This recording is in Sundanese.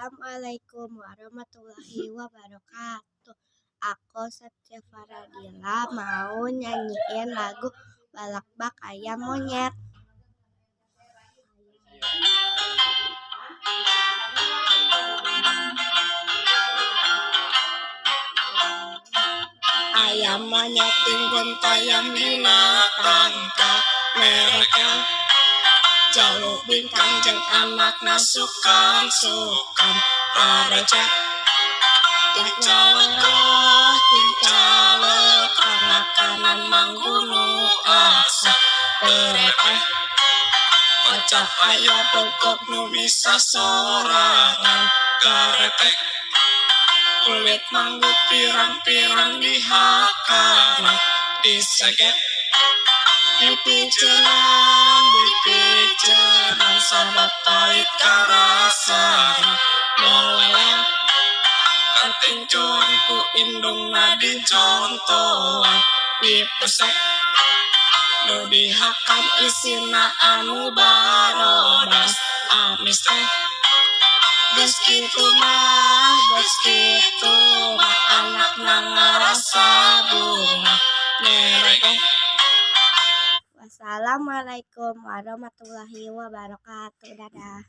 Assalamualaikum warahmatullahi wabarakatuh. Aku Septia Faradila mau nyanyiin lagu Balakbak Ayam Monyet. Ayam monyet tinggun tayam dina tangkal mereka jaluk bingkang jeung anakna sukang-sukang rareca tingcalekah tingcalekah makanan manggunu asa tereteh kocap aya bengkok nu bisa sorangan garetek kulit manggu pirang-pirang dihakana disegep dipicenan dipicenan sabab pahit karasana meleleh katincuan ku indungna dicontohan dipesek nu dihakan isina anu barodas amis teh geus kitu mah anakna ngarasa bungah nyerek. Wassalamualaikum warahmatullahi wabarakatuh. Dadah.